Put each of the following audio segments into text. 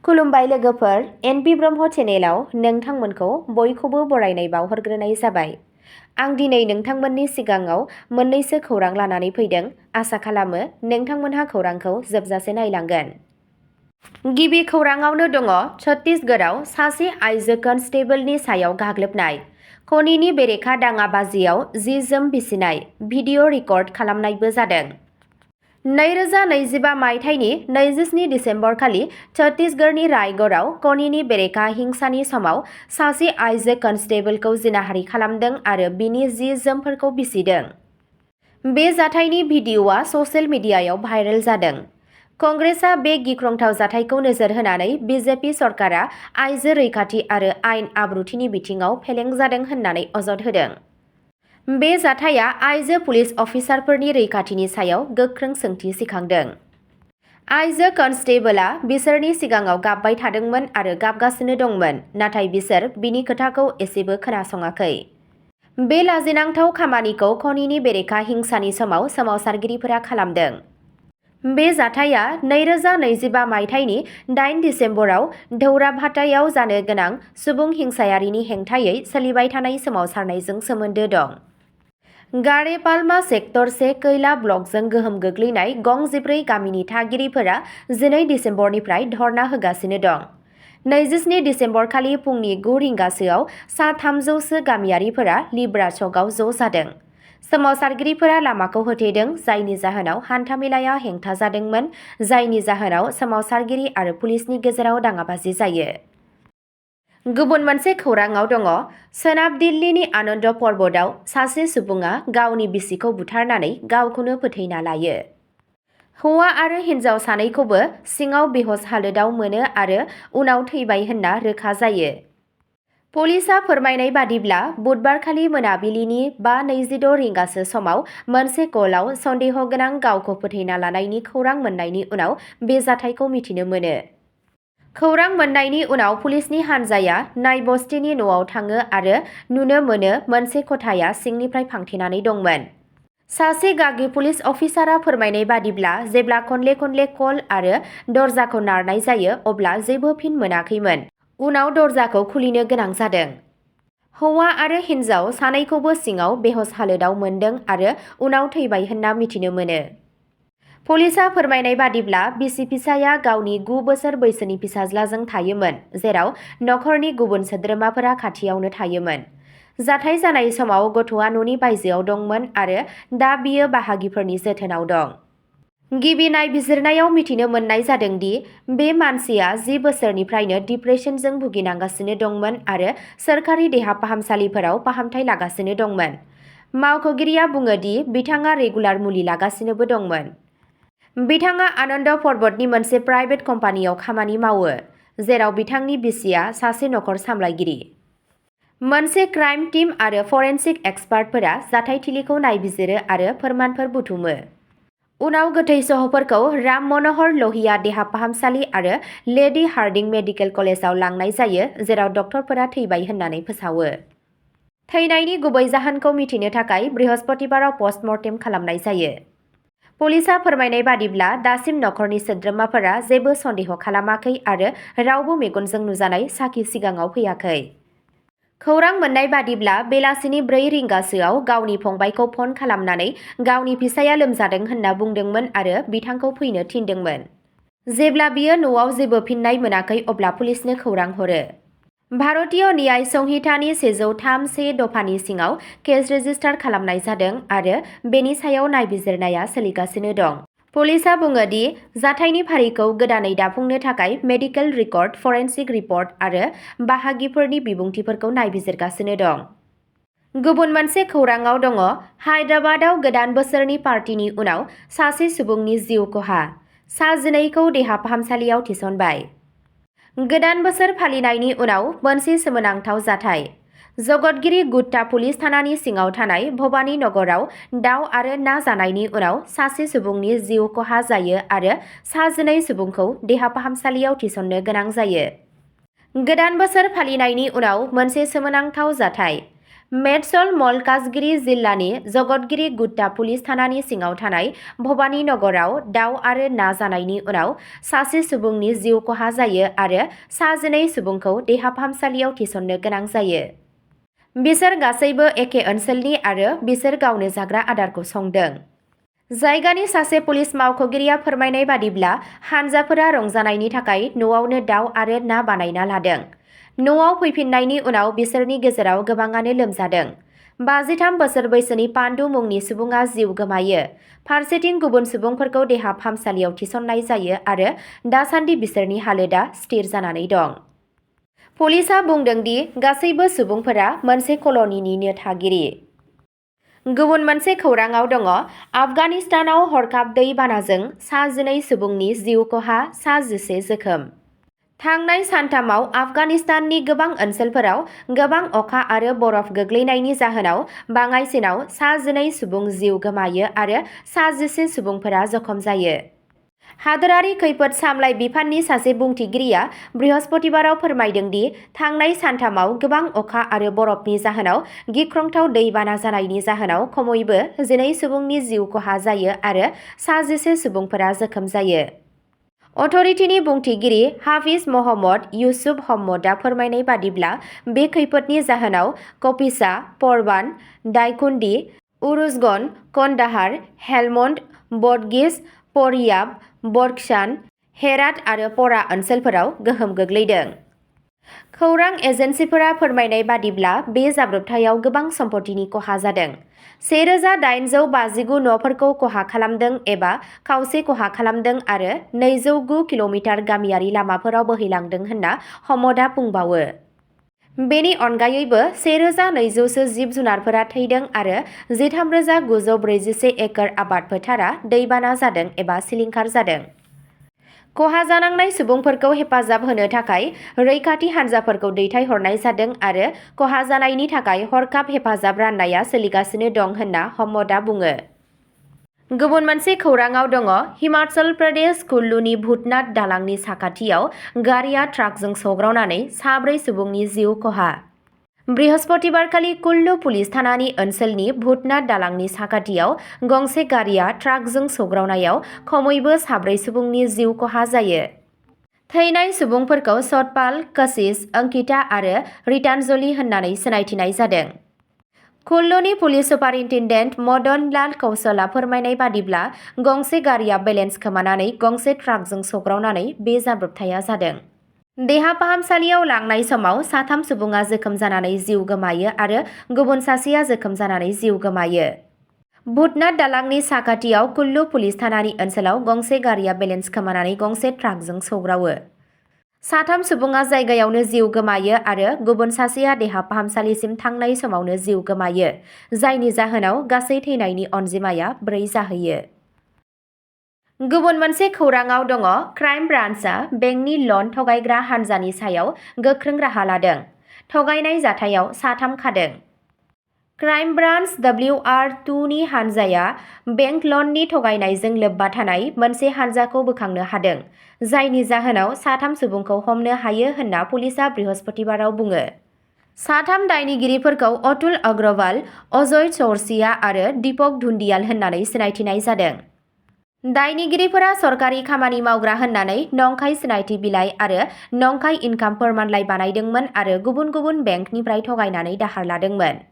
खुलुमबाय लोगोफोर, एनपि ब्रह्म चेनेलाव नोंथांमोनखौ बयखौबो बरायनाय बावहरग्रोनाय जाबाय। आं दिनै नोंथांमोननि सिगाङाव मोननैसो खौरां लानानै फैदों। आसा खालामो नोंथांमोनहा खौरांखौ जोबजासे नायलांगोन। गिबि खौराङावनो दङ छत्तीसगढ़आव सासे आइजो कनस्टेबलनि सायाव गाग्लोबनाय, खनिनि बेरेखा दाङाबाजियाव जि-जोम बिसिनाय, भिडिअ रेकर्ड खालामनायबो जादों। 2025 मायथाइनि 27 दिसेम्बरखालि छत्तीसगढ़नि रायगढ़आव खनिनि बेरेखा हिंसानि समाव सासे आइजो कनस्टेबलखौ जिनाहारि खालामदों आरो बिनि जि-जोमफोरखौ बिसिदों। बे जाथायनि भिडिअ'आ ससियेल मिडियायाव भाइरेल जादों। कंग्रेसआ बे गिख्रंथाव जाथायखौ नोजोर होनानै बिजेपि सरकारा आइजो रैखाथि आरो आयेन आब्रुथिनि बिथिङाव फेलें जादों होननानै अजद होदों। बे जाथाया आइजो पुलिस अफिसारफोरनि रैखाथिनि सायाव गोख्रों सोंथि सिखांदों। आइजो कनस्टेबलआ बिसोरनि सिगाङाव गाबबाय थादोंमोन आरो गाबगासिनो दंमोन, नाथाय बिसोर बिनि खोथाखौ एसेबो खोनासङाखै। बे लाजिनांथाव खामानिखौ खनिनि बेरेखा हिंसानि समाव सोमावसारगिरिफोरा खालामदों। बे जाथाया 2025 मायथाइनि 8 दिसेम्बराव धौराभाटायाव जानो गोनां सुबुं हिंसायारिनि हेंथायै सोलिबाय थानाय सोमावसारनायजों सोमोन्दो दं। गारेपालमा सेक्टर 1 खैला ब्लकजों गोहोम गोग्लैनाय गं 14 गामिनि थागिरिफोरा 12 दिसेम्बरनिफ्राय धर्ना होगासिनो दं। 27 दिसेम्बरखालि फुंनि 9 रिंगासोआव सा 300सो गामियारिफोरा लिब्रा चकआव ज' जादों। सोमावसारगिरिफोरा लामाखौ होथेदों, जायनि जाहोनाव हान्थामेलाया हेंथा जादोंमोन, जायनि जाहोनाव सोमावसारगिरि आरो पुलिसनि गेजेराव दाङाबाजि जायो। गुबुन मोनसे खौराङाव दङ सोनाब दिल्लीनि आनन्द पर्बतआव सासे सुबुङा गावनि बिसिखौ बुथारनानै गावखौनो फोथैना लायो। हौवा आरो हिन्जाव सानैखौबो सिङाव बेहस हालोदाव मोनो आरो उनाव थैबाय होनना रोखा जायो। पुलिसआ फोरमायनाय बादिब्ला बुधबारखालि मोनाबिलिनि 5:26 रिंगासो समाव मोनसे कलआव सन्देह गोनां गावखौ फोथैना लानायनि खौरां मोननायनि उनाव बे जाथायखौ मिथिनो मोनो। खौरां मोननायनि उनाव पुलिसनि हान्जाया नायबस्तिनि न'आव थाङो आरो नुनो मोनो मोनसे खथाया सिंनिफ्राय फांथेनानै दंमोन। सासे गागि पुलिस अफिसारआ फोरमायनाय बादिब्ला जेब्ला खनले खनले कल आरो दरजाखौ नारनाय जायो अब्ला जेबो फिन मोनाखैमोन। उनाव दरजाखौ खुलिनो गोनां जादों। हौवा आरो हिन्जाव सानैखौबो सिङाव बेहस हालोदाव मोनदों आरो उनाव थैबाय होनना मिथिनो मोनो। पुलिसआ फोरमायनाय बादिब्ला बिसि फिसाया गावनि 9 बोसोर बैसोनि फिसाज्लाजों थायोमोन, जेराव नखरनि गुबुन सोद्रोमाफोरा खाथियावनो थायोमोन। जाथाय जानाय समाव गथ'आ न'नि बायजोआव दंमोन आरो दा बियो बाहागिफोरनि जोथोनाव दं। गिबि नायबिजिरनायाव मिथिनो मोननाय जादों दि बे मानसिया 10 बोसोरनिफ्रायनो डिप्रेसनजों भुगिनांगासिनो दंमोन आरो सोरखारि देहा फाहामसालिफोराव फाहामथाय लागासिनो दंमोन। मावख'गिरिया बुङो दि बिथाङा रेगुलार मुलि लागासिनोबो दंमोन। बिथाङा आनन्द पर्बतनि मोनसे प्राइभेट कम्पानियाव खामानि मावो, जेराव बिथांनि बिसिया सासे नखर सामलायगिरि। मोनसे क्राइम टीम आरो फरेन्सिक एक्सपार्टफोरा जाथायथिलिखौ नायबिजिरो आरो फोरमानफोर बुथुमो। उनाव गोथै सहफोरखौ राम मनोहर लहिया देहा फाहामसालि आरो लेडि हार्डिं मेडिकेल कलेजाव लांनाय जायो, जेराव डक्टरफोरा थैबाय होननानै फोसावो। थैनायनि गुबै जाहोनखौ मिथिनो थाखाय बृहस्पतिबाराव पस्टमर्टेम खालामनाय जायो। पुलिसआ फोरमायनाय बादिब्ला दासिम नखरनि सोद्रोमाफोरा जेबो सन्देह खालामाखै आरो रावबो मेगनजों नुजानाय साखि सिगाङाव फैयाखै। खौरां मोननाय बादिब्ला बेलासिनि 4 रिंगासोआव गावनि फंबायखौ फन खालामनानै गावनि फिसाया लोमजादों होनना बुंदोंमोन आरो बिथांखौ फैनो थिनदोंमोन। जेब्ला बियो न'आव जेबो फिननाय मोनाखै अब्ला पुलिसनो खौरां हरो। भारतीय न्याय संहितानि 103(1) दफानि सिङाव केस रेजिस्टार खालामनाय जादों आरो बेनि सायाव नायबिजिरनाया सोलिगासिनो दं। पुलिसआ बुङो दि जाथायनि फारिखौ गोदानै दाफुंनो थाखाय मेडिकेल रेकर्ड, फरेन्सिक रिपर्ट आरो बाहागिफोरनि बिबुंथिफोरखौ नायबिजिरगासिनो दं। गुबुन मोनसे खौराङाव दङ हायद्राबादाव गोदान बोसोरनि पार्टिनि उनाव सासे सुबुंनि जिउ खहा, सा 12खौ देहा फाहामसालियाव थिसनबाय। गोदान बोसोर फालिनायनि उनाव मोनसे सोमोनांथाव जाथाय। जगतगिरि गुट्टा पुलिस थानानि सिङाव थानाय भबानी नगराव दाव आरो ना जानायनि उनाव सासे सुबुंनि जिउ खहा जायो आरो सा 12 सुबुंखौ देहा फाहामसालियाव थिसननो गोनां जायो। गोदान बोसोर फालिनायनि उनाव मोनसे सोमोनांथाव जाथाय। मेडसल मलकाजगिरि जिल्लानि जगतगिरि गुट्टा पुलिस थानानि सिङाव थानाय भबानी नगराव दाव आरो ना जानायनि उनाव सासे सुबुंनि जिउ खहा जायो आरो 9 सुबुंखौ देहा फाहामसालियाव थिसननो गोनां जायो। बिसोर गासैबो एखे ओनसोलनि आरो बिसोर गावनो जाग्रा आदारखौ संदों। जायगानि सासे पुलिस मावख'गिरिया फोरमायनाय बादिब्ला हानजाफोरा रंजानायनि थाखाय न'आवनो दाव आरो ना बानायना लादों। न'आव फैफिननायनि उनाव बिसोरनि गेजेराव गोबाङानो लोमजादों। 53 बोसोर बैसोनि पान्डु मुंनि सुबुङा जिउ गोमायो। फारसेथिं गुबुन सुबुंफोरखौ देहा फाहामसालियाव थिसननाय जायो आरो दासान्दि बिसोरनि हालोदा स्थिर जानानै दं। पुलिसआ बुंदों दि गासैबो सुबुंफोरा मोनसे कल'निनिनो थागिरि। गुबुन मोनसे खौराङाव दङ आफगानिस्तानाव हरखाब दै बानाजों 12 सुबुंनि जिउ खहा, 11 जोखोम। थांनाय सानथामाव आफगानिस्ताननि गोबां ओनसोलफोराव गोबां अखा आरो बरफ गोग्लैनायनि जाहोनाव बाङाइसिनाव 12 सुबुं जिउ गोमायो आरो 11 सुबुंफोरा जखम जायो। हादोरारि खैफोद सामलाय बिफाननि सासे बुंथिगिरिया बृहस्पतिबाराव फोरमायदों दि थांनाय सानथामाव गोबां अखा आरो बरफनि जाहोनाव गिख्रंथाव दैबाना जानायनि जाहोनाव खमैबो 12 सुबुंनि जिउ खहा जायो आरो 11 सुबुंफोरा जखम जायो। अथ'रिटिनि बुंथिगिरि हाफिज महम्मद इउसुफ हम्मदआ फोरमायनाय बादिब्ला बे खैफोदनि जाहोनाव कपिसा, परबान, दाइकुन्डी, उरुजगन, कन्दाहार, हेलमन्ड, बदगिस, परियाब, बदख्शान, हेरात आरो परा ओनसोलफोराव गोहोम गोग्लैदों। खौरां एजेन्सिफोरा फोरमायनाय बादिब्ला बे जाब्रबथायाव गोबां सम्पथिनि खहा जादों। 1859 न'फोरखौ खहा खालामदों एबा खावसे खहा खालामदों आरो 209 किल'मिटार गामियारि लामाफोराव बोहैलांदों होनना हम्मदआ बुंबावो। बेनि अनगायैबो 1200 सो जिब-जुनारफोरा थैदों आरो 13,941 एकड़ आबाद फोथारा दैबाना जादों एबा सिलिंखार जादों। खहा जानांनाय सुबुंफोरखौ हेफाजाब होनो थाखाय रैखाथि हानजाफोरखौ दैथायहरनाय जादों आरो खहा जानायनि थाखाय हरखाब हेफाजाब राननाया सोलिगासिनो दं होनना हम्मदआ बुङो। गुबुन मोनसे खौराङाव दङ हिमाचल प्रदेश कुल्लुनि भूतनाथ दालांनि साखाथियाव गारिआ ट्राकजों सौग्रावनानै 4 सुबुंनि जिउ खहा। बृहस्पतिबारखालि कुल्लु पुलिस थानानि ओनसोलनि भूतनाथ दालांनि साखाथियाव गंसे गारिआ ट्राकजों सौग्रावनायाव खमैबो 4 सुबुंनि जिउ खहा जायो। थैनाय सुबुंफोरखौ सतपाल, कशिश, अंकिता आरो रितान्जलि होननानै सिनायथिनाय जादों। कुल्लुनि पुलिस सुपारिन्टेन्डेन्ट मदन लाल कौशलआ फोरमायनाय बादिब्ला गंसे गारिआ बेलेन्स खोमानानै गंसे ट्राकजों सौग्रावनानै बे जाब्रबथाया जादों। देहा फाहामसालियाव लांनाय समाव 3 सुबुङा जोखोम जानानै जिउ गोमायो आरो गुबुन सासेया जोखोम जानानै जिउ गोमायो। भूतनाथ दालांनि साखाथियाव कुल्लु पुलिस थानानि ओनसोलाव गंसे गारिआ बेलेन्स खोमानानै गंसे ट्राकजों सौग्रावो। 3 सुबुङा जायगायावनो जिउ गोमायो आरो गुबुन सासेया देहा फाहामसालिसिम थांनाय समावनो जिउ गोमायो, जायनि जाहोनाव गासै थैनायनि अनजिमाया 4 जाहैयो। गुबुन मोनसे खौराङाव दङ क्राइम ब्रान्चआ बेंकनि लन थगायग्रा हानजानि सायाव गोख्रों राहा लादों। थगायनाय जाथायाव 3 खादों। क्राइम ब्रान्च WR2 नि हानजाया बेंक लननि थगायनायजों लोब्बा थानाय मोनसे हानजाखौ बोखांनो हादों, जायनि जाहोनाव 3 सुबुंखौ हमनो हायो होनना पुलिसआ बृहस्पतिबाराव बुङो। 3 दायनिगिरिफोरखौ अतुल अग्रवाल, अजय चौरसिया आरो दीपक धुन्दियाल होननानै सिनायथिनाय जादों। दायनिगिरिफोरा सरकारि खामानि मावग्रा होननानै नंखाय सिनायथि बिलाइ आरो नंखाय इनकाम फोरमानलाइ बानायदोंमोन आरो गुबुन गुबुन बेंकनिफ्राय थगायनानै दाहार लादोंमोन।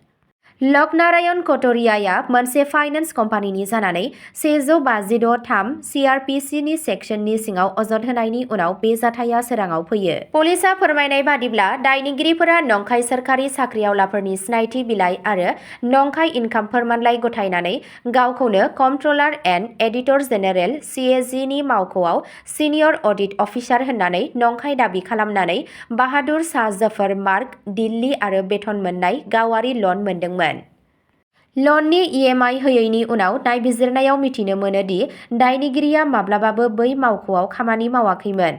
लकनारायण कटरियाया मोनसे फाइनेन्स कम्पानिनि जानानै 156(3) CRPC नि सेक्सननि सिङाव अजद होनायनि उनाव बे जाथाया सोराङाव फैयो। पुलिसआ फोरमायनाय बादिब्ला दायनिगिरिफोरा नंखाय सोरखारि साख्रिआवलाफोरनि सिनायथि बिलाइ आरो नंखाय इनकाम फोरमानलाइ गथायनानै गावखौनो कम्ट्रलार एन्ड एडिटर जेनेरेल CAG नि मावख'आव सिनियर अडिट अफिसार होननानै नंखाय दाबि खालामनानै बाहादुर शाह जफर मार्ग, दिल्ली आरो बेथन मोननाय गावारि लन मोनदोंमोन। लननि EMI होयैनि उनाव नायबिजिरनायाव मिथिनो मोनो दि दायनिगिरिया माब्लाबाबो बै मावख'आव खामानि मावाखैमोन,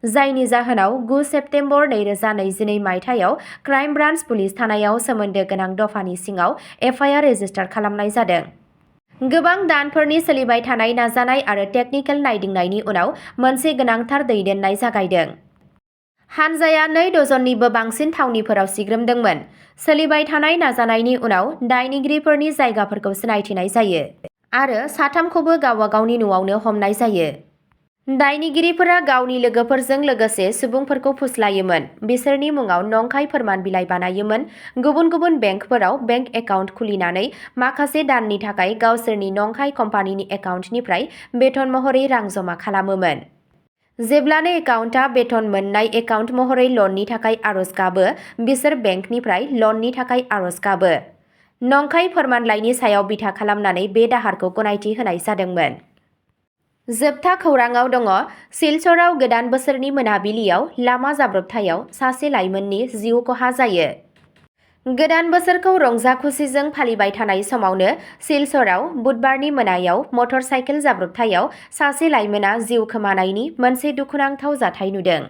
जायनि जाहोनाव 9 सेप्तेम्बर 2022 मायथाइयाव क्राइम ब्रान्च पुलिस थानायाव सोमोन्दो गोनां दफानि सिङाव FIR रेजिस्टार खालामनाय जादों। गोबां दानफोरनि सोलिबाय थानाय नाजानाय आरो टेकनिकेल नायदिंनायनि उनाव मोनसे गोनांथार दैदेननाय जागायदों। हानजाया 2 डजननिबो बांसिन थावनिफोराव सिग्रोमदोंमोन। सोलिबाय थानाय नाजानायनि उनाव दायनिगिरिफोरनि जायगाफोरखौ सिनायथिनाय जायो आरो साथामखौबो गावबा गावनि न'आवनो हमनाय जायो। दायनिगिरिफोरा गावनि लोगोफोरजों लोगोसे सुबुंफोरखौ फुस्लायोमोन। बिसोरनि मुङाव नंखाय फोरमान बिलाइ बानायोमोन। गुबुन गुबुन बेंकफोराव बेंक एकाउन्ट खुलिनानै माखासे दाननि थाखाय गावसोरनि नंखाय कम्पानिनि एकाउन्टनिफ्राय बेथन महरै रां जमा खालामोमोन। जेब्लानो एकाउन्टआ बेथन मोननाय एकाउन्ट महरै लननि थाखाय आर'ज गाबो, बिसोर बेंकनिफ्राय लननि थाखाय आर'ज गाबो। नंखाय फोरमानलाइनि सायाव बिथा खालामनानै बे दाहारखौ गनायथि होनाय जादोंमोन। जोबथा खौराङाव दङ। सिलचराव गोदान बोसोरनि मोनाबिलियाव लामा जाब्रबथायाव सासे लाइमोननि जिउ खहा जायो। गोदान बोसोरखौ रंजा खुसिजों फालिबाय थानाय समावनो सिलचराव बुधबारनि मोनायाव मटर साइकेल जाब्रबथायाव सासे लाइमोना जिउ खोमानायनि मोनसे दुखुनांथाव जाथाय नुदों।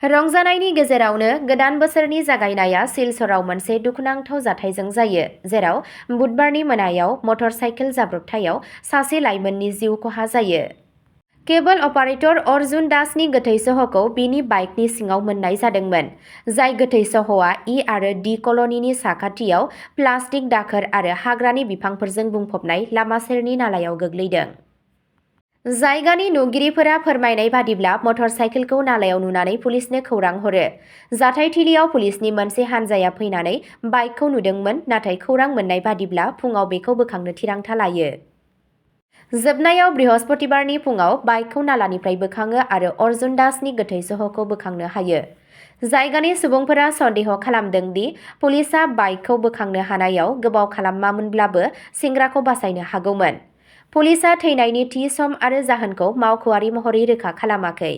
रंजानायनि गेजेरावनो गोदान बोसोरनि जागायनाया सिलचराव मोनसे दुखुनांथाव जाथायजों जायो, जेराव बुधबारनि मोनायाव मटर साइकेल जाब्रबथायाव सासे लाइमोननि जिउ खहा जायो। केबल अपारेटर अर्जुन दासनि गोथै सह'खौ बिनि बाइकनि सिङाव मोननाय जादोंमोन, जाय गोथै सह'आ इ आरो डि कल'निनि साखाथियाव प्लास्टिक दाखोर आरो हाग्रानि बिफांफोरजों बुंफबनाय लामा सेरनि नालायाव गोग्लैदों। जायगानि नुगिरिफोरा फोरमायनाय बादिब्ला मटर साइकेलखौ नालायाव नुनानै पुलिसनो खौरां हरो। जाथायथिलियाव पुलिसनि मोनसे हानजाया फैनानै बाइकखौ नुदोंमोन, नाथाय खौरां मोननाय बादिब्ला फुङाव बेखौ बोखांनो थिरांथा लायो। जोबनायाव बृहस्पतिबारनि फुङाव बाइकखौ नालानिफ्राय बोखाङो आरो अर्जुन दासनि गोथै सह'खौ बोखांनो हायो। जायगानि सुबुंफोरा सन्देह खालामदों दि पुलिसआ बाइकखौ बोखांनो हानायाव गोबाव खालामामोनब्लाबो सेंग्राखौ बासायनो हागौमोन। पुलिसआ थैनायनि थि सम आरो जाहोनखौ मावख'आरि महरै रोखा खालामाखै।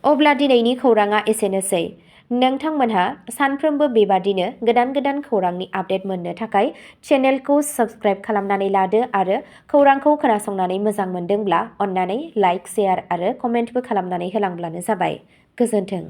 अब्ला दिनैनि खौराङा एसेनोसै। नोंथांमोनहा सानफ्रोमबो बेबादिनो गोदान खौरांनि आपडेट मोननो थाखाय चेनेलखौ साबस्क्राइब खालामनानै लादो आरो खौरांखौ खोनासंनानै मोजां मोनदोंब्ला अन्नानै लाइक, शेयार आरो कमेन्टबो खालामनानै होलांब्लानो जाबाय। गोजोन्थों।